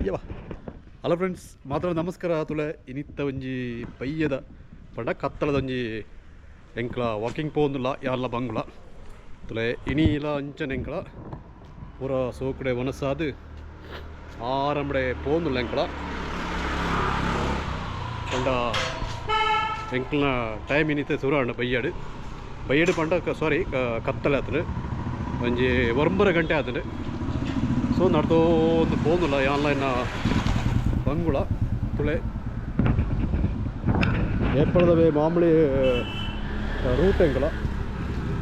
ಯವ. Hello friends, ಮಾತ್ರ ನಮಸ್ಕಾರ. ತುಳೆ ಇನಿತ್ತ ಒಂಜಿ ಬಯ್ಯದ ಪಂಡ ಕತ್ತಲದೊಂಜಿ ಎಂಕ್ಲ ವಾಕಿಂಗ್ ಪೋವೊಂದುಲ್ಲ ಯಾರ್ಲ ಬಂಗುಲ. ತುಲೆ ಇನಿಲ ಅಂಚನೆ ಎಂಕ್ಲ ಪೂರ ಸೋಕುಡೆ ವನಸಾದ್ ಆರಂಭಡೆ ಪೋವೊಂದುಲ್ಲ ಎಂಕ್ಲ. ಪಂಡ ಎಂಕ್ಲನ ಟೈಮ್ ಇನಿತೆ ಸುರು ಆಂಡ ಬಯ್ಯಡ್ ಬಯ್ಯಡ್ ಪಂಡ, ಸಾರಿ, ಕತ್ತಲೆ ಆತುಂಡು. ಒಂಜಿ 9 ಗಂಟೆ ಆತುಂಡು. ಸೊ ನಡ್ತೊಂದು ಪೋವೊಂದುಲ್ಲ ಯಾನ್ಲ ಇನ್ನ ಬಂಗುಳ. ತುಳೆ ಏಪಳದವೇ ಮಾಮೂಲಿ ರೂಟ್ ಎಂಕಲ.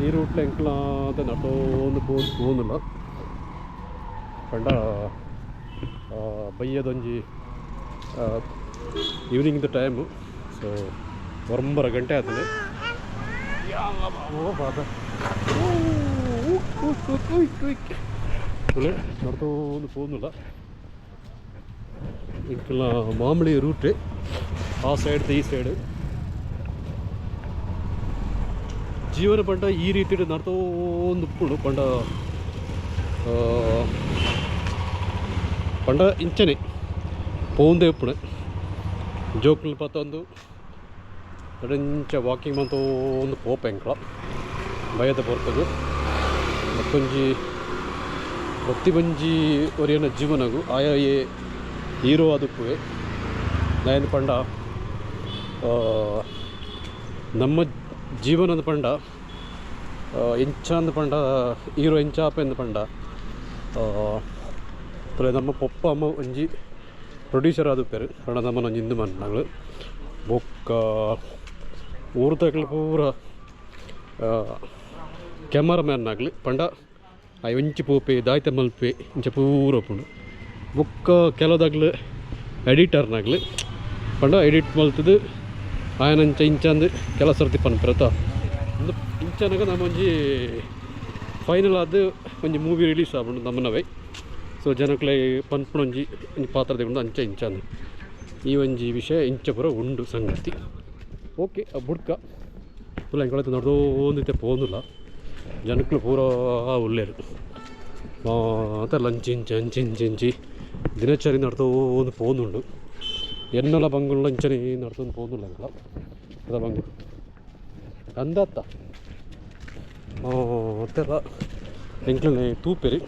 ಈ ರೂಟ್ಲ ಎಂಕಲ ಅಂತ ನಡ್ತೊಂದು ಪೋವೊಂದುಲ್ಲ. ಪಂಡ ಬಯ್ಯದೊಂಜಿ ಈವ್ನಿಂಗ್ the time. So 9 ಗಂಟೆ ಆತುಂಡು. ಬಾದ ತುಳೆ ನಡ್ತೊಂದು ಪೋವೊಂದುಲ್ಲ ಎಂಕಲ್ನ ಮಾಮೂಲಿ ರೂಟ್, ಆ ಸೈಡ್, ಈ ಸೈಡ್. ಜೀವನ ಪಂಡ ಈ ರೀತಿಡ್ ನಡ್ತೊಂದು ಉಪ್ಪುಂಡು. ಪಂಡ ಪಂಡ ಇಂಚನೆ ಪೋವೊಂದೇ ಉಪ್ಪುಂಡು. ಜೋಕುಲು ಪತ್ತೊಂದು ಇಂಚ ವಾಕಿಂಗ್ ಮಂತೊಂದು ಪೋಪ ಎಂಕ್ಲ ಬಯ್ಯದ ಪೊರ್ತುಗು. ಬೊಕ್ಕೊಂಜಿ ಪ್ರತಿ ಒಂಜಿ ಒರಿಯನ ಜೀವನಗು ಆಯಾ ಹೀರೋ ಆದುಪ್ಪುವೆ. ದಾಯೆಂದ್ ಪಂಡ ನಮ್ಮ ಜೀವನದ ಪಂಡ ಎಂಚಾಂದ್ ಪಂಡ ಹೀರೋ ಎಂಚ ಆಪೆಂದ್ ಪಂಡ, ತೂಲೆ, ನಮ್ಮ ಪೊಪ್ಪ ಅಮ್ಮ ಒಂಜಿ ಪ್ರೊಡ್ಯೂಸರ್ ಆದುಪ್ಪೆರ್. ಪಂಡ ನಮ್ಮನ ಒಂಜಿ ಇಂದು ಮನ್ನಗಳು. ಬೊಕ್ಕ ಊರುದಕ್ಲು ಪೂರ ಕ್ಯಾಮರಾಮ್ಯಾನ್ ಆಗಲಿ. ಪಂಡ ಆಯೆ ಒಂಚಿ ಪೋಪೆ, ದಾಯ್ತ ಮಲ್ಪೆ, ಇಂಚ ಪೂರ ಉಪ್ಪುಂಡು. ಬೊಕ್ಕ ಕೆಲವುದಕ್ಲು ಎಡಿಟರ್ನಾಗ್ಲು. ಪಂಡ ಎಡಿಟ್ ಮಲ್ತುದು ಆಯನಂಚ ಇಂಚಂದು ಕೆಲವು ಸರ್ತಿ ಪನ್ಪೆರ್. ಉಂದು ಇಂಚನಗ ನಮ ಒಂಜಿ ಫೈನಲ್ ಆದ್ ಒಂಜಿ ಮೂವಿ ರಿಲೀಸ್ ಆಪುಂಡು ನಮ್ಮನವೇ. ಸೊ ಜನಕ್ಲೆ ಪನ್ಪುನ ಒಂಜಿ ಒಂಜಿ ಪಾತ್ರ ದೆಗೊಂಡು ಅಂಚ ಇಂಚಂದು ಈ ಒಂಜಿ ವಿಷಯ ಇಂಚ ಪೂರ ಉಂಡು ಸಂಗತಿ. ಓಕೆ, ಬುಡ್ಕ ಪುಲ್ಲ ಎಂಕುಲು ನಡ್ದೊಂದಿತ್ತೆ ಪೋವೊಂದುಲ್ಲ. ಜನಕ್ಲು ಪೂರ ಉಲ್ಲೆರ್ ಮಾತ. ಲಂಚಿ ಇಂಚ ಅಂಚಿ ಇಂಚಿ ಇಂಚಿ ದಿನಚರಿ ನಡ್ತೊಂದು ಪೋವೊಂದುಂಡು. ಎನ್ನಲ ಬಂಗುಲ್ಲ ಇಂಚನೆ ನಡ್ತೊಂದು ಪೋವೊಂದುಲ್ಲ ಎಂಕಲ. ಅದ ಬಂಗು ಅಂದತ್ತ ಮತ್ತೆಲ್ಲ ಎಂಕ್ಲನೆ ತೂಪೆರಿ.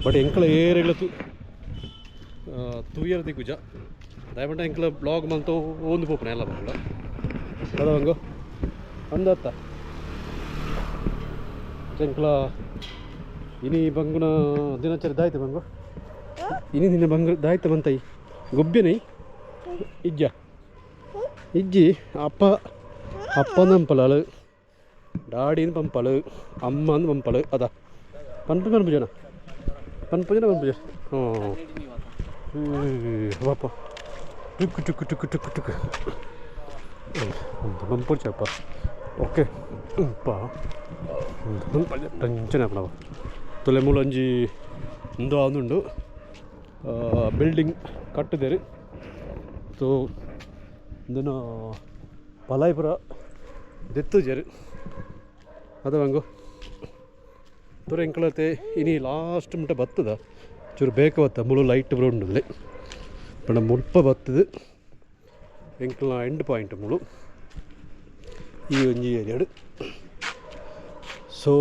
ಬಟ್ ಎಂಕ್ಲ ಏರೆಗ್ಲ ತೂ ತೂಯರ ತಿಕ್ಕುಜ. ದಾಯೆ ಪಂಡ ಎಂಕ್ಲ ಬ್ಲಾಗ್ ಮಲ್ತೊಂದು ಪೋಪುನ ಎಲ್ಲ ಬಂಗುಲ. ಅದ ಬಂಗು ಅಂದತ್ತ ಎಂಕ್ಲ ಇನಿ ಬಂಗುನ ದಿನಚರಿ ದಾಯ್ತು ಬಂಗು. ಇನಿ ದಿನ ಬಂಗು ದಾಯ್ತು ಬಂತೈ ಗೊಬ್ಬೆನೈ ಇಜ್ಜ ಇಜ್ಜಿ. ಅಪ್ಪ ಅಪ್ಪನ ಪಂಪಲಳು, ಡಾಡಿನ ಪಂಪಳು, ಅಮ್ಮನ ಪಂಪಳು. ಅದ ಪನ್ಪು ಪನ್ಪು ಜನ ಪನ್ಪು ಜನ ಪನ್ಪು ಜನ. ಹ್ಞೂ, ಬಾಪ ಟುಕ್ ಟುಕ್ ಟುಕ್ ಟುಕ್ ಟುಕ್ ಪಂಪುಚಪ್ಪ. ಓಕೆ ಪಾ, ಟೆನ್ಷನ್ ಆಪುಂಡವ. ತುಲೆ ಮೂಲೊಂಜಿ ಉಂದು ಆವೊಂದುಂಡು, ಬಿಲ್ಡಿಂಗ್ ಕಟ್ಟುದೆರ್. ಸೊ ಉಂದೆನ ಪಲಾಯಿ ಪೂರ ದೆತ್ತುಜೆರ್. ಅದ ಬಂಗು ತೂರ ಎಂಕಲತೆ ಇನಿ ಲಾಸ್ಟ್ ಮುಟ್ಟ ಬತ್ತದ. ಚೂರು ಬೇಗ ಬತ್ತ. ಮುಳು ಲೈಟ್ ಪೂರ ಉಂಡುಲ್ಲೆ. ಪಂಡ ಮುಲ್ಪ ಬತ್ತದು ಎಂಕಲ್ನ ಎಂಡ್ ಪಾಯಿಂಟ್ ಮುಳು ಈ ಒಂಜಿ ಏರಿಯಾಡ್. ಸೊ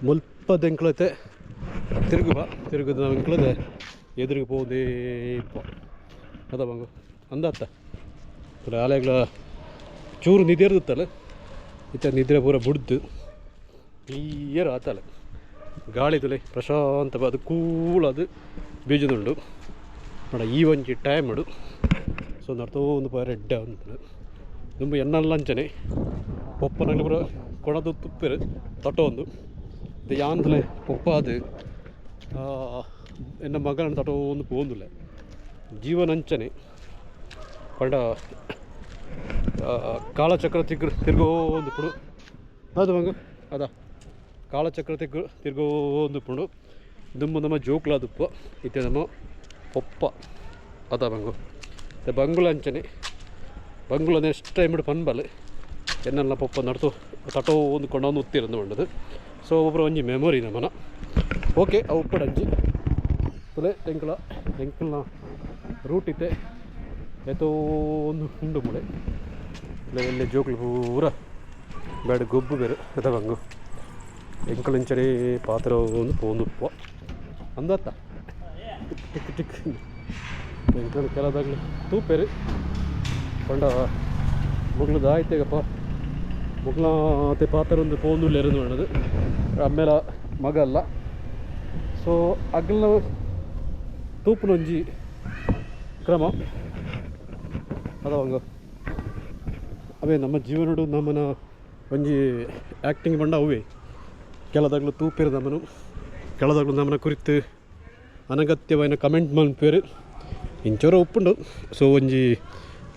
ಮುಲ್ಪದ ಎಂಕ್ಲತೆ ತಿರುಗುವ ತಿರುಗುದ ನಾವು ಎಂಕ್ಲತೆ ಎದುರಿಗೆ ಪೋದೇ ಇಪ್ಪ. ಅದ ಬಂಗು ಅಂದತ್ತ ಆಲೆಗ್ಲ ಚೂರು ನಿದೆರ್ದಿತ್ತಲ್ಲ. ಇತ್ತೆ ನಿದ್ರೆ ಪೂರ ಬುಡ್ದು ಕ್ಲಿಯರ್ ಆತಲ್ಲ. ಗಾಳಿ ತುಲೆ ಪ್ರಶಾಂತ ಅದು ಕೂಲ್ ಅದು ಬೀಜದುಂಡು. ಪಂಡ ಈ ಒಂಜಿ ಟೈಮ್ ಸೊ ನಡ್ತೊಂದು ಪೋಯರೆ ಎಡ್ಡೆ ಉಂಡು. ದುಂಬು ಎನ್ನಲ್ಲ ಅಂಚನೆ ಪೊಪ್ಪನಗ್ಲು ಪೂರ ಕೊಣದು ತುಪ್ಪೆರ್ ತಟೊಂದು. ಇದು ಯಾನ್ದಲೆ ಪೊಪ್ಪ ಅದು ಎನ್ನ ಮಗನ ತಟೊಂದು ಪೋವೊಂದುಲ್ಲೆ. ಜೀವನ ಅಂಚನೆ. ಪಂಡ ಕಾಲಚಕ್ರ ತಿರ್ಗು ತಿರ್ಗೋಂದುಪ್ಪುಂಡು. ಅದು ಬಂಗು ಅದ ಕಾಲಚಕ್ರ ತಿರ್ಗು ತಿರ್ಗೋಂದುಪ್ಪುಂಡು. ದುಂಬು ನಮ್ಮ ಜೋಕುಲಾದುಪ್ಪು, ಇತ್ತೆ ನಮ್ಮ ಪೊಪ್ಪ. ಅದ ಬಂಗು ಇತ್ತೆ ಬಂಗುಲ ಅಂಚನೆ. ಬಂಗುಲ ನೆಕ್ಸ್ಟ್ ಟೈಮ್ ಪನ್ಬಲ್ ಎನ್ನಲ್ಲ ಪೊಪ್ಪ ನಡ್ತು ತಟೋ ಒಂದು ಕೊಂಡೊಂದು ಉತ್ತಿರಂದು ಪಂಡದು. ಸೊ ಒಬ್ಬರು ಒಂಜಿ ಮೆಮೊರಿ ನಮನ. ಓಕೆ, ಅವು ಉಪ್ಪಡಂಜಿ. ತುಲೆ ಎಂಕಲ ಎಂಕಲ್ನ ರೂಟ್ ಇತ್ತೆ ಏತೋ ಒಂದು ಉಂಡು ಮೂಳೆ ಎಲ್ಲ ಜೋಕ್ಲು ಪೂರ ಬೇಡ ಗೊಬ್ಬು ಬೇರೆ ಅದ ಬಂಗು ಎಂಕಲಂಚನೆ ಪಾತ್ರ ಒಂದು ಪೋಂದು ಉಪ್ಪ ಅಂದತ್ತ ಟಿಕ್ ಟಿಕ್ ಟಿಕ್ ಎಂಕಲ್ ಕೆಲದಾಗ್ಲು ತೂಪೇರು ಪಂಡ ಮುಗ್ಲದ ಆಯ್ತೇಗಪ್ಪ ಮುಗ್ಲಾತೆ ಪಾತ್ರ ಒಂದು ಪೋಂದುಲ್ಲೆರದು വേണത് ಅಮ್ಮೇಲ ಮಗ ಅಲ್ಲ. ಸೊ ಅಗ್ಲ ತೂಪುನೊಂಜಿ ಕ್ರಮ ಅದ ಅವೇ ನಮ್ಮ ಜೀವನಡು ನಮ್ಮನ ಒಂಜಿ ಆ್ಯಕ್ಟಿಂಗ್ ಬಂಡ ಅವೇ ಕೆಲದಾಗ್ಲು ತೂಪೇರು ನಮ್ಮನು ಕೆಲದಾಗ್ಲು ನಮ್ಮನ ಕುರಿತು ಅನಗತ್ಯವಾದ ಕಮೆಂಟ್ ಮನ್ಪೇರು ಇಂಚೋರ ಉಪ್ಪುಂಡು. ಸೊ ಒಂಜಿ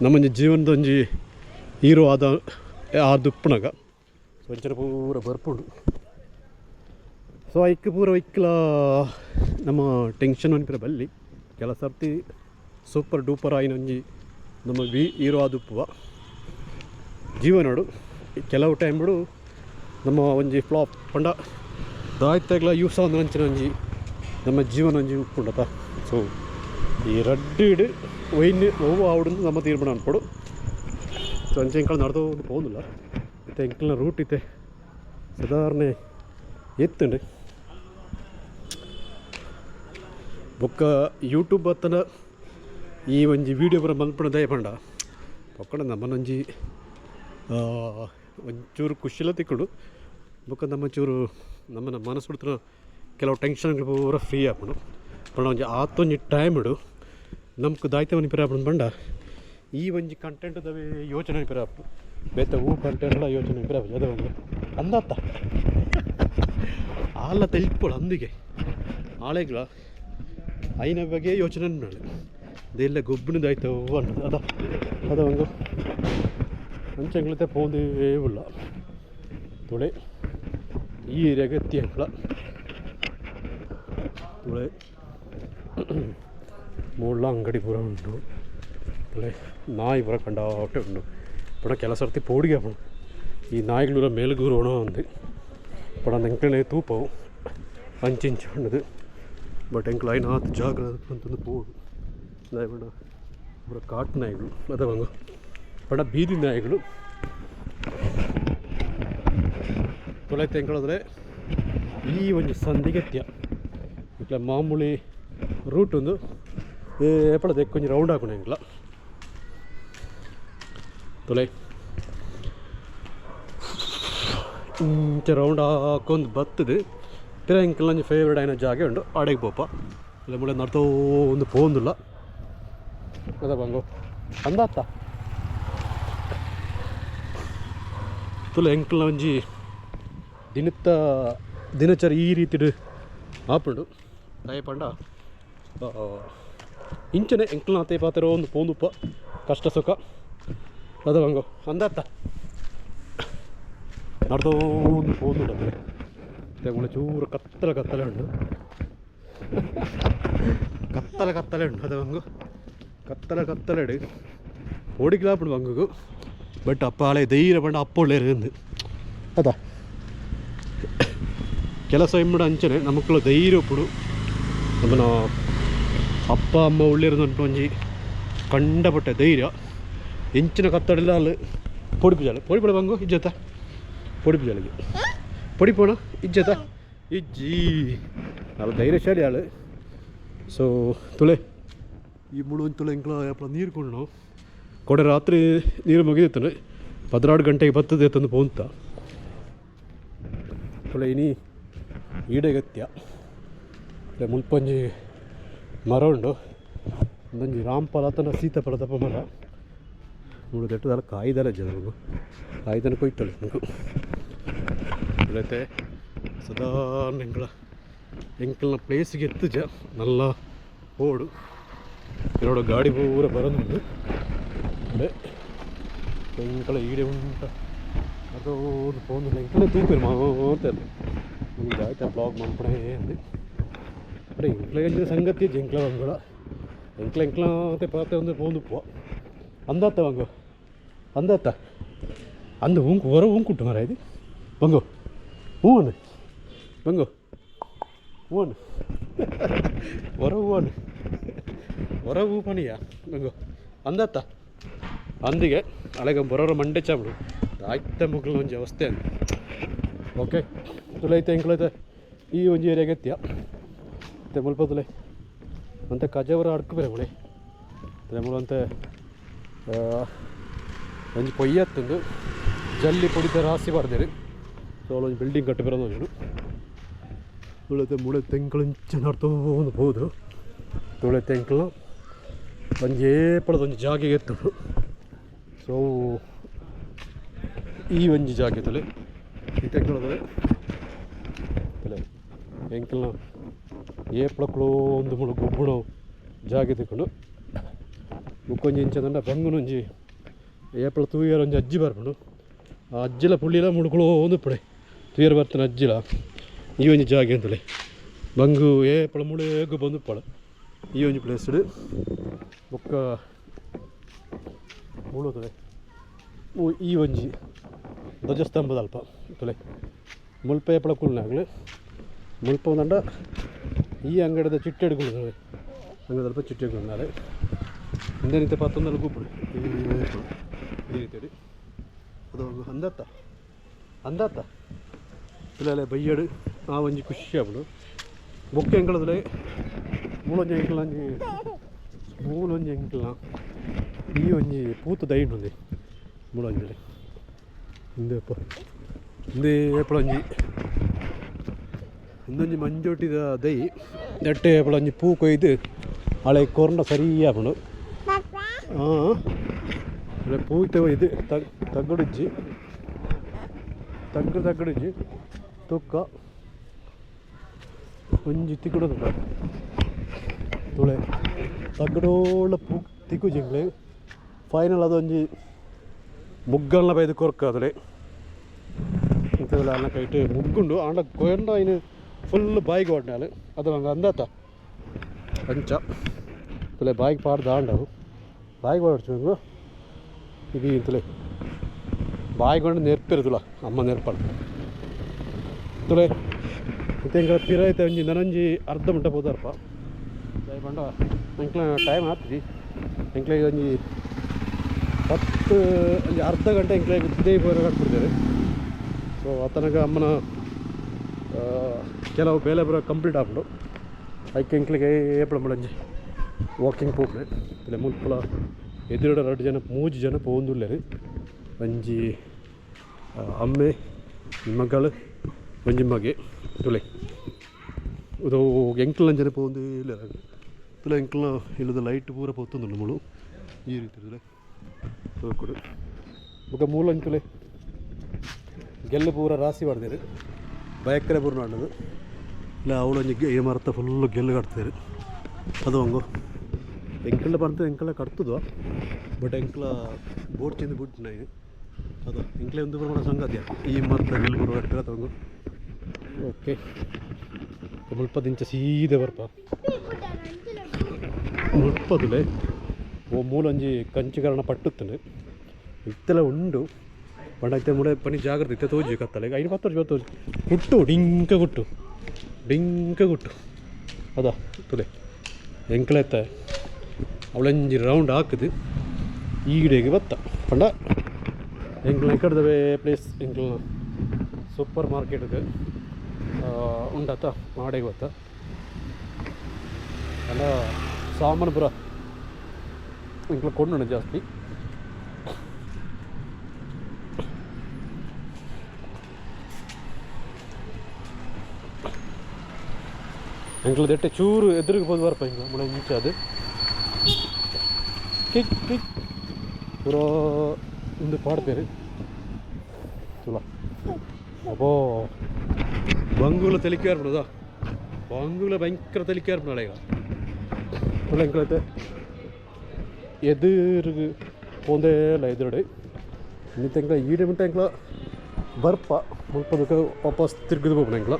ನಮ್ಮೊಂಜಿ ಜೀವನದ ಒಂಜಿ ಹೀರೋ ಆದ ಆದ ಉಪ್ಪುನಗ ಸೊ ಒಂಚರ ಪೂರ ಬರ್ಪುಂಡು. ಸೊ ಐಕ್ ಪೂರ ಐಕ್ಲ ನಮ್ಮ ಟೆನ್ಷನ್ ಅನ್ಪಿರ ಬಲ್ಲಿ ಕೆಲ ಸರ್ತಿ ಸೂಪರ್ ಡೂಪರ್ ಆಯಿನ ಒಂಜಿ ನಮ್ಮ ವಿ ಹೀರೋ ಆದ ಉಪ್ಪುವ ಜೀವನೋಡು ಕೆಲವು ಟೈಮ್ಡು ನಮ್ಮ ಒಂಜಿ ಫ್ಲಾಪ್ ಪಂಡ ದಾಯ್ತಾಗ್ಲ ಯೂಸ್ ಆದ ಒಂಜಿ ನಮ್ಮ ಜೀವನ ಒಂಜಿ ಉಪ್ಪುಂಡತ. ಸೊ ಈ ರಡ್ಡು ಇಡು ಒಯ್ನ್ ಒವ್ವು ಆವಡು ನಮ್ಮ ತೀರ್ಮಾನ ಅನ್ಪಡು. ಸೊ ಅಂಚೆ ಎಂಕಲ್ നടന്നു പോകുന്നില്ല ಇತ್ತೆ ಎಂಕಲ್ನ ರೂಟ್ ಇತ್ತೆ ಸಾಧಾರಣ ಎತ್ತುಂಡು. ಬೊಕ್ಕ ಯೂಟ್ಯೂಬ್ ಬತ್ತನ ಈ ಒಂಜಿ ವೀಡಿಯೋ ಪೂರ ಮಲ್ಪುಣ ದಯ ಪಂಡ ಬೊಕ್ಕಡ ನಮ್ಮನೊಂಜಿ ಒಂಚೂರು ಖುಷಿಲ ತಿಕ್ಕುಂಡು. ಬೊಕ್ಕ ನಮ್ಮ ಚೂರು ನಮ್ಮನ ಮನಸ್ಸು ಕೆಲವು ಟೆನ್ಷನ್ಗಳು ಪೂರ ಫ್ರೀ ಆಪುಂಡು. ಪಂಡ ಒಂಜಿ ಆತೊಂಜಿ ಟೈಮ್ ಇಡು ನಮ್ಗೆ ದಾಯ್ತವನಿ ಪಿರ ಆಪುಂಡು ಪಂಡ ಈ ಒಂಜಿ ಕಂಟೆಂಟ್ ದವೇ ಯೋಚನೆ ಪಿರ ಆಪುಂಡು. ಬೇತೆ ಹೂ ಕಂಟೆಂಟ್ಲ ಯೋಚನೆ ಪಿರ ಆಪುಂಡು. ಅದ ಒಂದು ಅಂದತ್ತ ಆಲ ತೆಲ್ಪೊಳು ಅಂದಿಗೆ ಆಳೆಗಳ ಐನ ಬಗ್ಗೆ ಯೋಚನೆ ನಾಳೆ ಇದೆಲ್ಲ ಗೊಬ್ಬನದಾಯ್ತು ಅನ್ನೋದು ಅದ ಅದ ಒಂದು ಅಂಚೆಂಗ್ಲತೆ ಪೋಂದೇ ಉಲ್ಲ ತುಳೆ ಈ ಏರಿಯಾಗೆ ಎತ್ತಿ ಅಂಕಲ ತುಳೆ ಮೂಲ ಅಂಗಡಿ ಪೂರ ಉಂಟು. ತುಳೆ ನಾಯಿ ಪೂರ ಕಂಡಾಟೆ ಉಂಟು. ಪಡ ಕೆಲ ಸರ್ತಿ ಪೋಡಿಗೆ ಆಪುಂಡು ಈ ನಾಯಿಗಳು ಮೇಲ್ಗೂರೋಣ ಅಂದು ಪಡ ಎಂಕಲ್ನೆ ತೂಪವು ಅಂಚಿಂಚು ಉಂಡದು. ಬಟ್ ಎಂಕ್ಲ ಐನ ಆತ್ ಜಾಗ್ರತೆ ಅಂತಂದು ಪೋಡು ನಾಯಿ ಪಂಡ ಪೂರ ಕಾಟು ನಾಯಿಗಳು ಅದ ಬಂಗು ಪಂಡ ಬೀದಿ ನಾಯಿಗಳು ತೊಳೆ ಎಂಕಳಂದರೆ ಈ ಒಂಜಿ ಸಂದಿಗೆ ಎತ್ತಿಯ ಇಟ್ಲ ಮಾಮೂಲಿ ರೂಟ್ ಒಂದು ಏಪಳ ದೆಕ್ಕೊಂಜಿ ರೌಂಡ್ ಹಾಕೋಣ ಎಂಕ್ಲ ತೊಲೆ ಇಂಚ ರೌಂಡ್ ಹಾಕೊಂದು ಬತ್ತದು ಪಿರ ಎಂಕಲ್ನ ಒಂಜಿ ಫೇವ್ರೇಟ್ ಆಯಿನ ಜಾಗೆ ಉಂಡು ಆಡೆಗೆ ಪೋಪ ಇಲ್ಲ ಮುಳೆ ನಡ್ತೋ ಒಂದು ಪೋಂದುಲ್ಲ ಅದ ಬಂಗು ಅಂದಾತ್ತ ತುಲೆ ಎಂಕಲ್ನ ಒಂಜಿ ದಿನತ್ತ ದಿನಚರಿ ಈ ರೀತಿಡ್ ಆಪುಂಡು. ದಯ ಪಂಡ ಇಂಚನೆ ಎಂಕಲ್ನ ಅತೆ ಪಾತೆರ ಒಂದು ಪೋಂದುಪ್ಪ ಕಷ್ಟ ಸುಖ ಅದ ಬಂಗು ಅಂದಾತ್ತ ನಡ್ದೋ ಒಂದು ಪೋಂದುಂಡು. ಅದೇ ಚೂರು ಕತ್ತಲೆ ಕತ್ತಲೆ ಉಂಟು ಕತ್ತಲೆ ಕತ್ತಲೆ ಉಂಟು ಅದ ಬಂಗು ಕತ್ತಲೆ ಕತ್ತಲೆ ಇಡು ಓಡಿಗ್ಲಾಪುಂಡು ಬಂಗುಗು. ಬಟ್ ಅಪ್ಪ ಆಳೆ ಧೈರ್ಯ ಪಂಡ ಅಪ್ಪ ಒಳ್ಳೆ ಅದ ಕೆಲಸ ಇಮ್ಮಡ ಅಂಚನೆ ನಮಕ್ಕಳ ಧೈರ್ಯ ಉಪ್ಪುಡು. ನಮ್ಮನ ಅಪ್ಪ ಅಮ್ಮ ಉಳ್ಳಿರೋದು ಒಂಜಿ ಕಂಡಪಟ್ಟೆ ಧೈರ್ಯ ಎಂಚಿನ ಕತ್ತಡಿಲ್ಲ ಅಲ್ಲಿ ಪೊಡಿಪು ಪೊಡಿಪಡ ಬಂಗು ಇಜ್ಜತ ಪೊಡಿಪು ಜಾಲಿಗೆ ಪೊಡಿಪೋಣ ಇಜ್ಜತ ಇಜ್ಜಿ ಅಲ್ಲ ಧೈರ್ಯಶಾಲಿ ಆಳು. ಸೊ ತುಳೆ ಈ ಮುಳು ತುಳೆ ಎಂಕ್ಲ ಯಪ್ಪ ನೀರು ಕೊಂಡು ಕೊಡೆ ರಾತ್ರಿ ನೀರು ಮುಗಿದಿತ್ತು 12 ಗಂಟೆಗೆ ಬರ್ತದೆ ತಂದು ಪೋಂತ ತುಳೆ ಇನಿ ಈಡೆಗತ್ಯ ಮುಲ್ಪಂಜಿ ಮರ ಉಂಡು ಒಂದೊಂಜಿ ರಾಮಫಲ ತನ್ನ ಸೀತಾಫಲ ತಪ್ಪ ಮರ ಮೂಡು ದೆಟ್ಟದಲ್ಲ ಕಾಯ್ದಲ್ಲ ಜನರು ಕಾಯ್ದನ ಕೊಯ್ತಾಳೆ ನಗು ಇಲ್ಲತ್ತೆ ಸದಾ ಎಂಕಲ ಎಂಕಲ್ನ ಪ್ಲೇಸ್ಗೆ ಎತ್ತುಜ ನಲ್ಲ ಓಡು ಇರೋಡು ಗಾಡಿ ಪೂರ ಬರೋದುಂಡು ಅದೇ ಎಂಕಲ ಈಡೆ ಉಂಟ ಅದು ಫೋನ್ ಎಂಕಲೇ ತೂಪೇರು ಮಾತಲ್ಲ ನಿಮ್ಗೆ ಆಯ್ತಾ ಬ್ಲಾಗ್ ಮನ್ಪಡೆ ಅಂದು ಅರೆ ಎಂಕ್ಲ ಸಂಗತಿ ಎಂಕ್ಲ ಬಂಗುಳ ಎಂಕ್ಲ ಎಂಕ್ಲ ಮತ್ತೆ ಪಾತೆ ಒಂದು ಪೋಂದು ಪೋ ಅಂದಾತ್ತ ಬಂಗು ಅಂದಾತ್ತ ಅಂದು ಉಂಕು ಹೊರ ಉಂಕುಂಟು ಮರ ಇದು ಬಂಗು ಹ್ಞೂ ಅಂದು ಬಂಗು ಓನ್ ಹೊರ ಹೂವನ್ ಹೊರ ಹೂ ಪನಿಯ ನಂಗು ಅಂದತ್ತ ಅಂದಿಗೆ ಅಳೆಗ ಬರೋರ ಮಂಡೆ ಚಾಬಿಡು ಆಯ್ತ ಮುಗ್ಲು ಒಂಜಿ ಅವಸ್ಥೆ ಅಂದ. ಓಕೆ ತುಲೈತೆ ಎಂಕ್ಲೈತೆ ಈ ಒಂಜಿ ಏರಿಯಾಗೆ ಎತ್ತಿಯ ಮತ್ತೆ ಮುಲ್ಪ ತುಲೆ ಅಂತೆ ಕಜವರ ಅಡ್ಕು ಬೇರೆ ಮುಳೆ ತುಲೆ ಮುಳು ಅಂತೆ ಒಂಜಿ ಪೊಯ್ಯತ್ತಂದು ಜಲ್ಲಿ ಪೊಡಿತ ರಾಸಿ ಬರ್ದೇರಿ. ಸೊ ಒಂಜಿ ಬಿಲ್ಡಿಂಗ್ ಕಟ್ಟಿ ಬರೋದು ಒಂಜಿ ತುಳತೆ ಮುಳೆ ತೆಂಕುಲು ನಡ್ತೊಂದು ಪೋದು ತುಳೆ ತೆಂಕುಲು ಒಂಜಿ ಏಪಳದ ಒಂಜಿ ಜಾಗೆಗೆ ಎತ್ತುಂಡು. ಸೊ ಈ ಒಂಜಿ ಜಾಗೆ ತುಲೆ ಈ ತೆಂಕುಲು ತುಲೆ ಎಂಕಲ್ನ ಏಪಳಕ್ಳು ಒಂದು ಮುಳು ಗೊಬ್ಬುಣ ಜಾಗೆ ತಿಕ್ಕೊಂಡು ಬುಕ್ಕೊಂಜಿ ಇಂಚದಂಡ ಬಂಗುನೊಂಜಿ ಏಪಳ ತೂಯರ ಒಂಜಿ ಅಜ್ಜಿ ಬರ್ಪುಂಡು. ಆ ಅಜ್ಜಿಲ ಪುಳ್ಳಿಲ ಮುಳುಕುಳೋ ಒಂದು ಪಡೆ ತೂಯರ ಬರ್ತಾನೆ ಅಜ್ಜಿಲ ಈ ಒಂಜಿ ಜಾಗೆ ಅಂತಲೇ ಬಂಗು ಏಪಳ ಮುಳೇಗು ಬಂದು ಪಳ ಈ ಒಂಜಿ ಪ್ಲೇಸ್ ಬೊಕ್ಕ ಮುಳು ತುಲೆ ಈ ಒಂಜಿ ಧ್ವಜಸ್ತಂಭದ ಅಲ್ಪ ತುಲೆ ಮುಲ್ಪ ಏಪಳ ಕುಲ್ನಾಗ್ಲು ಮುಲ್ಪ ಒಂದಂಡ ಈ ಅಂಗಡಿದ ಚಿಟ್ಟೆಡುಗಳು ಅಂಗದಲ್ಪ ಚಿಟ್ಟೆಗಳು ನಾಳೆ ಹಿಂದೆ ಪತ್ತೊಂದಲ್ಲ ಗುಬ್ಬುಡು ಈ ರೀತಿ ಅದು ಅಂದತ್ತ ಅಂದತ್ತ ತುಲೆ ಬಯ್ಯಡು ಆ ಒಂಜಿ ಖುಷಿ ಆಪುಂಡು. ಬೊಕ್ಕ ಎಂಕಲದಲೆ ಮೂಲೊಂಜಿ ಎಂಕಲಂಜಿ ಮೂಲೊಂಜಿ ಎಂಕಲ್ನ ಈ ಒಂಜಿ ಪೂತ ದೈ ಉಂಡು ಮೂಲೊಂಜಿ ಇಂದೆಪ್ಪ ಇಂದೇ ಏಪಳೊಂಜಿ ಇಂದೊಂಜಿ ಮಂಜೊಟ್ಟಿದ ದೈ ನೆಟ್ಟೆ ಏಪಳೊಂಜಿ ಪೂ ಕೊಯ್ದು ಅಳೆ ಕೊರ್ಂಡ ಸರಿ ಆಪುಂಡು. ಹಾಂ ಪೂ ಇದು ತಗ್ಗಡಿಜ್ಜಿ ತಗ್ಗು ತಗ್ಗಡಿಜ್ಜಿ ತುಕ್ಕ ಒಂಜಿ ತಿಕ್ಕುಡೋದುಂಡ ತುಳೆ ತಗ್ಗಡೋಳ ಪೂ ತಿಕ್ಕು ಫೈನಲ್ ಅದೊಂಜಿ ಮುಗ್ಗಲ್ನ ಬೈದು ಕೊರ್ಕ ಇಂಥವೆಲ್ಲ ಅನ್ನ ಕೈಟ್ ಮುಗ್ಗುಂಡು ಆಂಡ ಕೊಯ್ಂಡ ಐನು ಫುಲ್ ಬಾಯಿಗೆ ಓಡ್ನಾಲು ಅದು ಹಂಗೆ ಅಂದಾತ ಅಂಚ ತುಲೆ ಬಾಯಿಗೆ ಪಾಡ್ದು ಆಂಡವು ಬಾಯಿಗೆ ಓಡ್ಚು ಇದು ಇಂತಲೇ ಬಾಯಿಗೊಂಡು ನೆರ್ಪಿರು ತುಲ ಅಮ್ಮ ನೆರ್ಪಾಡು ತುಲೆ ಇತ್ತೆ ಎಂಕಲ ಪಿರ ಐತೆ ಒಂಜಿ ನನೊಂಜಿ ಅರ್ಧ ಮುಟ್ಟ ಪೋದಾರಪ್ಪ ದಯ ಪಂಡ ಎಂಕ್ಲ ಟೈಮ್ ಆತ್ರಿ ಎಂಕ್ಲ ಒಂಜಿ 10 ಒಂಜಿ ಅರ್ಧ ಗಂಟೆ ಎಂಕ್ಲ ಇದೇ ಪೂರ ಕಟ್ಬಿಡ್ತಾರೆ. ಸೊ ಆತನಗ ಅಮ್ಮನ ಕೆಲವು ಬೇಲೆ ಬರೋ ಕಂಪ್ಲೀಟ್ ಆಪುಂಡು ಐಕೆ ಎಂಕ್ಲಿಗೆ ಏಪಳ ಮುಳಂಜಿ ವಾಕಿಂಗ್ ಪೋಪುನೆ ಇಲ್ಲ ಮುಲ್ಪಲ ಎದುರುಡ 2 ಜನ 3 ಜನ ಪೋವೊಂದುಲ್ಲೆರ್ ಒಂಜಿ ಅಮ್ಮೆ ಮಗಳು ಒಂಜಿ ಮಗೆ ತುಲೆ ಉದು ಎಂಕ್ಲನ ಜನ ಪೋವೊಂದು ಇಲ್ಲೆರ್ ತುಲೆ ಎಂಕ್ಲನ ಇಲ್ಲದ ಲೈಟ್ ಪೂರ ಪೊತ್ತೊಂದುಂಡು ಮುಳು ಈ ರೀತಿ ತುಲೆ ತೋಕುಡು ಬೊಕ ಮೂಲಂಜಿ ತುಲೆ ಗೆಲ್ಲು ಪೂರ ರಾಸಿ ಪಾಡ್ದೆರ್ ಬಯಕ್ಕರೆ ಪೂರ ನಾಡದು ಇಲ್ಲ ಅವಳೊಂಜಿ ಈ ಮರತ ಫುಲ್ಲು ಗೆಲ್ಲು ಕಟ್ತೇರು ಅದು ಒಂಗು ಎಂಕಲ್ನ ಪಂತ ಎಂಕಲ್ನ ಕಟ್ತದ ಬಟ್ ಎಂಕಲ ಬೋಟ್ ಚೆಂದ ಬುಟ್ ಅದು ಎಂಕ್ಲೆ ಒಂದು ಪೂರ ಸಂಗತಿಯ ಈ ಮರತ ಗೆಲ್ಲು ಪೂರ ಕಟ್ತಾರೆ ಅದು ಓಕೆ ಮುಲ್ಪದಿಂಚ ಸೀದೆ ಬರ್ಪ ಮುಲ್ಪದುಲೆ ಓ ಮೂಲೊಂಜಿ ಕಂಚಿಕರಣ ಪಟ್ಟುತ್ತನೆ ಇತ್ತೆಲ್ಲ ಉಂಡು ಪಂಡ ಇತ್ತೆ ಮುಡೆ ಪನಿ ಜಾಗ್ರತೆ ಇತ್ತೆ ತೋಜಿ ಕತ್ತಲೆ ಐನು 10 ವರ್ಷ ತೋಜಿ ಗುಟ್ಟು ಡಿಂಕ ಗುಟ್ಟು ಡಿಂಕ ಗುಟ್ಟು ಅದ ತುಲೆ ಎಂಕಲೆತ್ತ ಅವಳಂಜಿ ರೌಂಡ್ ಹಾಕುದು ಈಡೆಗೆ ಬತ್ತ ಪಂಡ ಎಂಕ್ಲ ಕಡ್ದವೆ ಪ್ಲೇಸ್ ಎಂಕ್ಲ ಸೂಪರ್ ಮಾರ್ಕೆಟ್ಗೆ ಉಂಡತ್ತ ಮಾಡೆಗೆ ಬತ್ತ ಅಲ್ಲ ಸಾಮಾನು ಪೂರ ಎಂಕ್ಲ ಕೊಂಡು ಜಾಸ್ತಿ ಎಂಕ್ಲ ದೆಟ್ಟೆ ಚೂರು ಎದುರಿಗೆ ಪೋದು ಬರ್ಪ ಇಂಕ ಮುಳ ಇಂಚ ಅದು ಕಿಕ್ ಕಿಕ್ ಪೂರ ಇಂದು ಪಾಡ್ಪೇರು ತುಲ ಅಬ್ಬೋ ಬಂಗುಲ ತೆಲಿಕೆ ಬರ್ಬಿಡೋದಾ ಬಂಗುಲ ಭಯಂಕರ ತೆಲಿಕೆ ಬರ್ಬಿಡೋಣ ಈಗ ತುಳ ಎಂಕ್ಲೈತೆ ಎದುರಿಗೆ ಪೋಂದೇ ಇಲ್ಲ ಎದುರುಡೆ ಇನ್ನಿತ್ತ ಎಂಕ್ಲ ಈಡೆ ಮುಟ್ಟ ಎಂಕ್ಲ ಬರ್ಪ ಮುಲ್ಪದಕ್ಕೆ ವಾಪಸ್ ತಿರ್ಗಿದು ಹೋಗ್ಬಿಡ ಎಂಕ್ಲ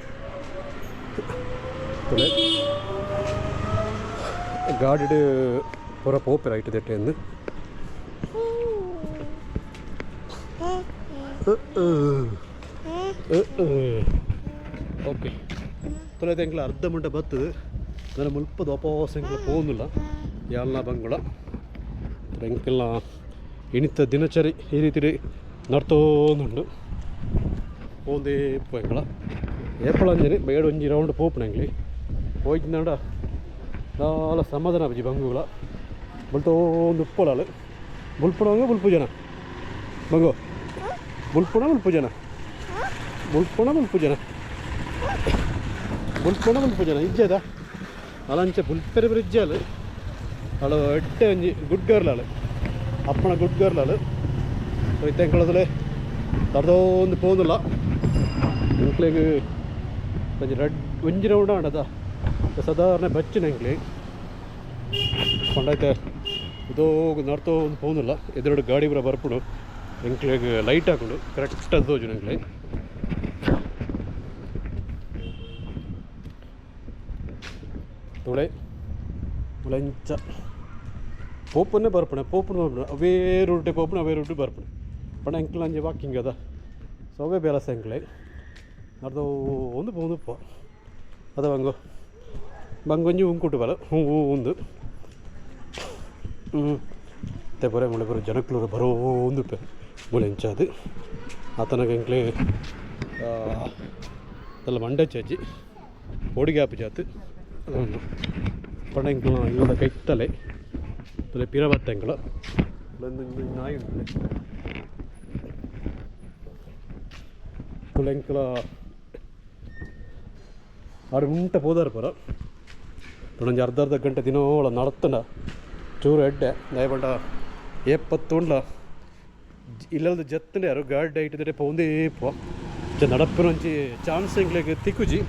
ತುಲೆ ಗಾಡಿಡ್ ಪೂರ ಪೋಪೆರ್ ಐಟ್ ದೆಟ್ಟೆಂದು ಓಕೆ. ತೊಲೆ ಎಂಕ್ಲ ಅರ್ಧ ಮುಂಟ ಬತ್ತದು ನನ್ನ ಮುಲ್ಪದ ಅಪವಾಸ ಎಂಕ್ಲ ಪೋಂದಿಲ್ಲ ಯಾಲ್ನ ಬಂಗುಳ ಎಂಕೆಲ್ಲ ಇನಿತ ದಿನಚರಿ ಈ ರೀತಿ ನಡ್ತೋಂದುಂಡು ಪೋಂದೇ ಪೋಯಂಗಳ ಏಪಳಂಜನಿ ಬೇಡ ಒಂಜಿ ರೌಂಡ್ ಪೋಪುಣ ಎಂಕ್ಲಿ ಪೋಯ್ತಿಂದಾಂಡ ದಾಲ ಸಮಾಧಾನ ಬಜ್ಜಿ ಬಂಗುಗಳ ಬುಲ್ತೋಂದು ಉಪ್ಪಳಾಳು ಬುಲ್ಪುಣಂಗ ಬುಲ್ಪು ಜನ ಬಂಗು ಬುಲ್ಪುಣ ಬುಲ್ಪು ಜನ ಬುಲ್ಪುಣ ಬುಲ್ಪು ಜನ ಬುಲ್ಪುಣ ಬುಲ್ಪು ಜನ ಇಜ್ಜದ ಅಲಂಚ ಬುಲ್ಪೆರೆ ಬ್ರಿಡ್ಜ್ ಅಳು ಎಡ್ಡೆ ಒಂಜಿ ಗುಡ್ ಗರ್ಲ್ ಅಳು ಅಪ್ಪಣ ಗುಡ್ ಗರ್ಲ್ ಅಳು. ಸೊ ಇತ್ತೆ ಎಂಕಳದಲೆ ತರ್ದೊಂದು ಪೋಂದುಲ್ಲ ಎಂಕ್ಲೆಗ್ ಒಂಜಿ ರಡ್ ಒಂಜಿ ರೌಂಡ್ ಆಂಡದ ಸಾಧಾರಣ ಬಚ್ಚಿನ ಎಂಕ್ಲೆ ಪಂಡೈತೆ ಇದೋಗು ನಡ್ತೊಂದು ಪೋಂದುಲ್ಲ ಎದುರುಡು ಗಾಡಿ ಪೂರ ಬರ್ಪುಂಡು ಎಂಕ್ಲೆಗ್ ಲೈಟ್ ಹಾಕೊಂಡು ಕರೆಕ್ಟ್ ಅದು ತೋಜುಂಡು ಎಂಕ್ಲೆ ತುಳೆ ಮುಳಂಚ ಪೋಪನ್ನೇ ಬರ್ಪುಣೆ ಪೋಪುನ ಬರ್ಪುಣೆ ಅವೇ ರೂಟೆ ಪೋಪುಣ ಅವೇ ರೂಟು ಬರ್ಪುಣೆ ಪಂಡ ಎಂಕ್ಲ ಅಂಜಿ ವಾಕಿಂಗ್ ಅದ. ಸೊ ಅವೇ ಬೇಲಸ ಎಂಕ್ಲೆ ನಡ್ದು ಒಂದು ಪೋಂದು ಪೋ ಅದ ಬಂಗು ಬಂಗೊಂಜಿ ಉಂಕುಟು ಬಲ ಹ್ಞೂ ಉಂದು ಹ್ಞೂ ಮತ್ತೆ ಪೂರ ಮುಳೆ ಪೂರ ಜನಕ್ಲೂರು ಬರೋಂದು ಮುಳೆಂಚ ಅದು ಆತನಗ ಎಂಕ್ಲೆ ಅದೆಲ್ಲ ಮಂಡೆ ಚಾಚಿ ಪೋಡಿಗೆ ಜಾತು ಅದೊಂದು ಪಂಡ ಎಂಕ್ಲ ಇಲ್ಲದ ಕೈತ್ತಲೆ ತುಲೆ ಪಿರ ಬತ್ತ ಎಂಕ್ಲ ಒಂದು ನಾಯಿ ಉಂಟು ತುಲೆ ಎಂಕ್ಲ ಆರು ಉಂಟ ಪೋದಾರ ಪರ ಒಂಜಿ ಅರ್ಧ ಅರ್ಧ ಗಂಟೆ ದಿನೋಳ ನಡತ್ತಂಡ ಚೂರು ಎಡ್ಡೆ ದಯಪಂಡ ಏಪತ್ತುಂಡ್ಲ ಇಲ್ಲದ ಜತ್ತಂಡೆ ಯಾರು ಗಾಡಿ ಐಟಿದ್ರೆ ಪೋಂದೇ ಪೋ ನಡಪಿನ ಒಂಜಿ ಚಾನ್ಸ್ ಎಂಕ್ಲೆಗ್ ತಿಕ್ಕುಜಿ.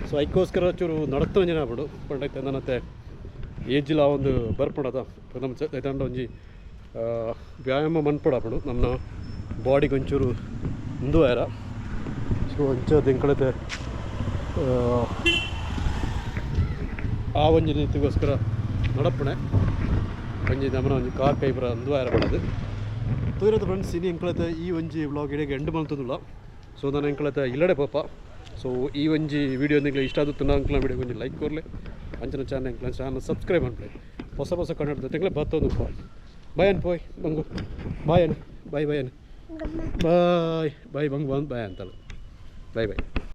ಸೊ ಐಕ್ಕೋಸ್ಕರ ಚೂರು ನಡತ್ತನ ಜನ ಆಗ್ಬಿಡು ಪಂಡ ನನ್ನತ್ತೆ ಏಜ್ಲ ಒಂದು ಬರ್ಪುಂಡದ ನಮ್ಮ ಐತಾಂಡ ಒಂಜಿ ವ್ಯಾಯಾಮ ಮನ್ಪೊಡಾಪುಂಡು ನಮ್ಮ ಬಾಡಿಗೆ ಒಂಚೂರು ಉಂದು ಆಯರ. ಸೊ ಅಂಚ ಎಂಕಳತೆ ಆ ಒಂಜಿ ರೀತಿಗೋಸ್ಕರ ನಡಪಣೆ ಒಂಜಿ ನಮನ ಒಂಜಿ ಕಾರ್ ಕೈ ಪೂರ ಅಂದು ಆಯರ ಪಡೋದು ತೂರದ ಫ್ರೆಂಡ್ಸ್. ಇನಿ ಎಂಕಳತೆ ಈ ಒಂಜಿ ವ್ಲಾಗ್ ಇಡೆಗೆ ಎಂಡ್ ಮಲ್ತೊಂದುಲ್ಲ. ಸೊ ನಾನು ಎಂಕಳತೆ ಇಲ್ಲಡೆ ಪೋಪ. ಸೊ ಈ ಒಂಜಿ ವೀಡಿಯೋ ನಿಂಗೆ ಇಷ್ಟ ಆದ ಅಂಕಲ ವೀಡಿಯೋ ಒಂಜಿ ಲೈಕ್ ಕೊರ್ಲೆ ಅಂಚಿನ ಚಾನಲ್ ಎಂಕ್ಲ ಚಾನಲ್ ಸಬ್ಸ್ಕ್ರೈಬ್ ಅನ್ಪ್ಲೆ ಹೊಸ ಹೊಸ ಕನ್ನಡದ ತಿಂಗಳ ಬತ್ತೊಂದು ಪೋಯ್ ಬಾಯ್ ಅನ್ ಪೋಯ್ ಬಂಗು ಬಾಯ್ ಅನ್ ಬಾಯ್ ಬಾಯ್ ಅನ್ ಬಾಯ್ ಬಾಯ್ ಬಂಗು ಬಂದು ಬಾಯ್ ಅಂತಲ್ಲ ಬಾಯ್ ಬಾಯ್.